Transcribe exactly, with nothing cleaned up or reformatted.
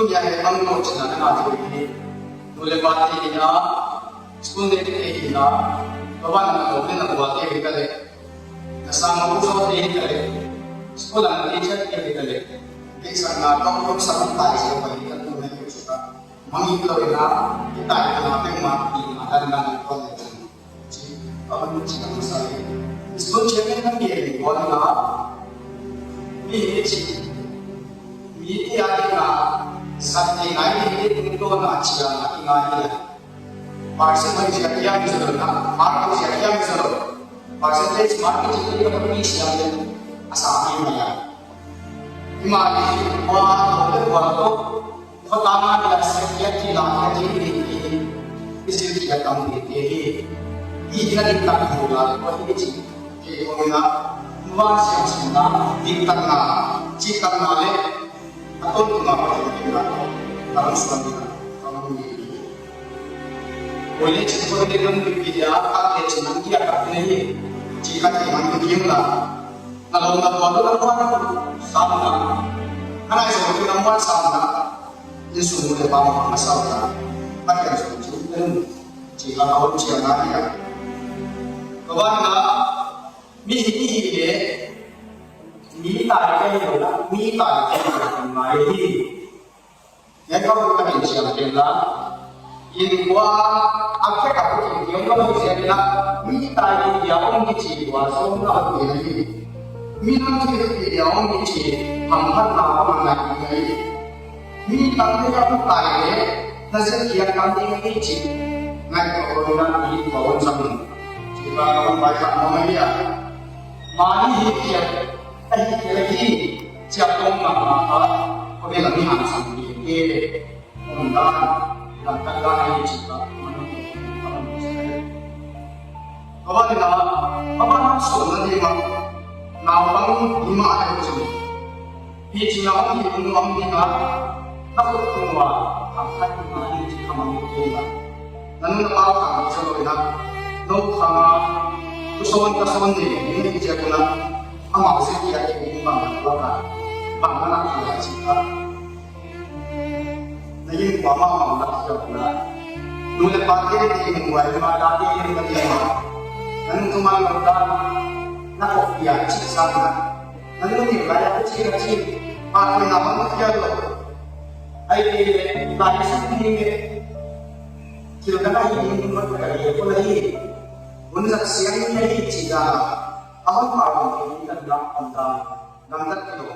Tuni a hiai bang tou chihna na ngah thei hi. Nu leh pa te hi a, school neite hi a, tua ban na lawm leh na buaite hi ka leh, na sang ma pu zaw te hi ka leh, school a na teacher te hi ka leh, deihsakna tawh kum sak tai zaw ka hi ka tu na hi chu ka. Mangngilh lou in a, i taitona teng mah i ngah dandan in kon leh. Chi, a hun chi ka masa hi. School chairman na mi hi buan in a, mi hi chi, mi hi a ding a, sak te ngai mi hi tungtawn a chi a na i ngai hi a. Percent hi chi a kia mi zolo na, mark hi chi a kia mi zolo. Percentage mark hi chi a kia mi chi a mi a sa mi mai a. Himahleh, hua, hua, hua, hua, hua, tama dia se, ya ti la, ya ti ni, ni, ni, ni, isi ti ya tam ni, ni, ni, i na ni tak ni la, hua ni ti, ti, hua ni na, hua siang siang na, ni tak na, chi tak na leh, a ton tu na, hua ni na, na, suan ni na, na, ni, ni. Hua ni chi, hua ni na, ni, ni, ya, ka, ni, chi, na, ni, ya, ka, ni, ni, chi, ka, ni, na, ni, ni, la. Na lawm na buailou na buan sam na. Na nai zong tu na buan sam na. Insung nu leh pa mah na sam na. Pathian zong chu en. Chi ka hon chia na hi a. Ka ban na. Mi hi, mi hi leh. Mi tai ka hi lou na. Mi tai ka hi lou na. Mi hi. Hiai ka buk ka hin siam pen la. Innkuan a khe ka buk in hiam ka buk siam la. Mi tai ni dia om kichi tua sawm na buk in hi. Mi nam chi ni dia om kichi ham phat na ka man na hi. Mi tam ni ka buk tai ni. Na zia kia kam ni kichi. Ngai ka buk na ni tua om sam. Chi ba ka buk bai ka ma mai dia. Mani hi kia. Ahi kia hi. Chiaptawm mahmah a, kua bel a mi hangsang ding e, omdan, lamtak dan ahi chih kha, man, man, man, man. Kua bel a, kua bel a sawm na ding a, naupang hi mah ahi chu. Hichi naupang hi um um ding a, na khut tung ua, khang khat ding a, hichi kha mang ding a. Na nu na pa khang hi sa lou in a, nou khang a, tu sawn ka sawn ni, ni ni chia kuna, amau se kia te ni bang na lak a, bang na lak a chia ka. Na yin kua ma ma lak chia kuna. Nu leh pa te te ni kua ma da te ni ma ni ma. Na nu tu ma lak a, na ko kia chi sa na. Nanu ni lai a chi ka chi, pa ko na ma kia lo. Ai ke le, lai sa ni ke. Kil ka na hi ni ma ka ye ko lai. Hun na siang ni hi chi da. A hon pa ko ni na na on da. Nam da ki lo.